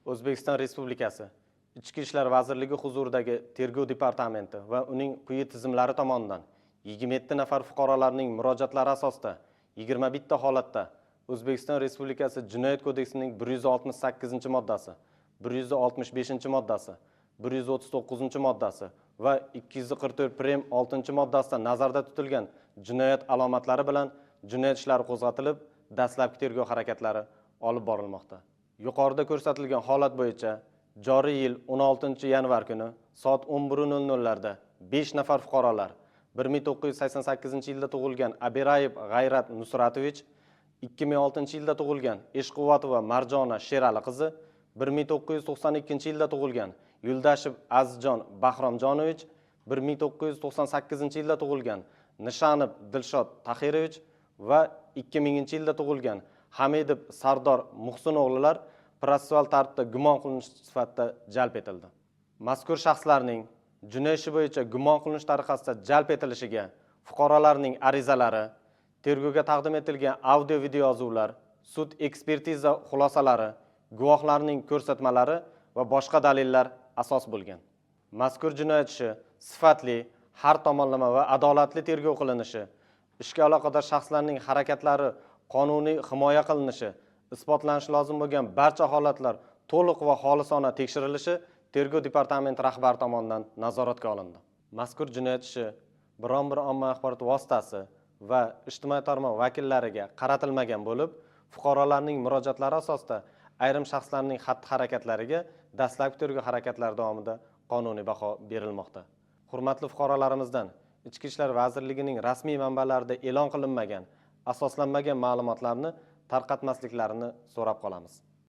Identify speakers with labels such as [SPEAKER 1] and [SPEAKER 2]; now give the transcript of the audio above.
[SPEAKER 1] O'zbekiston Respublikasi Ichki ishlar vazirligi huzuridagi Tergov departamenti va uning quyi tizimlari tomonidan 27 nafar fuqarolarning murojaatlari asosida 21 ta holatda O'zbekiston Respublikasi Jinoyat kodeksining 168-moddasi, 165-moddasi, 139-moddasi va 244 prim 6-moddasida nazarda tutilgan jinoyat alomatlari bilan jinoyat ishlari qo'zg'atilib, dastlabki tergov harakatlari olib borilmoqda. Yuqorida ko'rsatilgan holat bo'yicha joriy yil 16-yanvar kuni soat 11:00 larda 5 nafar fuqarolar 1988-yilda tug'ilgan Abirayev G'ayrat Nusratovich, 2006-yilda tug'ilgan Eshquvvatova Marjona Sherali qizi, 1992-yilda tug'ilgan Yuldashev Azizjon Bahromjonovich, 1998-yilda tug'ilgan Nishanov Dilshod Tahirovich va 2000-yilda tug'ilgan Hamidov Sardor Muhsin o'g'lilar protsessual tartibda gumon qilinish sifatida jalb etildi. Mazkur shaxslarning jinoyat ishi bo'yicha gumon qilinish tariqasida jalb etilishiga fuqarolarning arizalari, tergovga taqdim etilgan audio video yozuvlar, sud ekspertiza xulosalari, guvohlarning ko'rsatmalari va boshqa dalillar asos bo'lgan. Mazkur jinoyat ishi sifatli, har tomonlama va adolatli tergov qilinishi, ishga aloqador shaxslarning harakatlari qonuniy himoya qilinishi, isbotlanishi lozim bo'lgan barcha holatlar to'liq va xolisona tekshirilishi tergov departamenti rahbari tomonidan nazoratga olindi. Mazkur jinoyat ishi biron bir ommaviy axborot vositasi va ijtimoiy tarmoq vakillariga qaratilmagan bo'lib, fuqarolarning murojaatlari asosida ayrim shaxslarning xatti-harakatlariga dastlabki tergov harakatlari davomida qonuniy baho berilmoqda. Hurmatli fuqarolarimizdan Ichki ishlar vazirligining rasmiy manbalarida e'lon qilinmagan, asoslanmagan ma'lumotlarni tarqatmasliklarini so'rab qolamiz.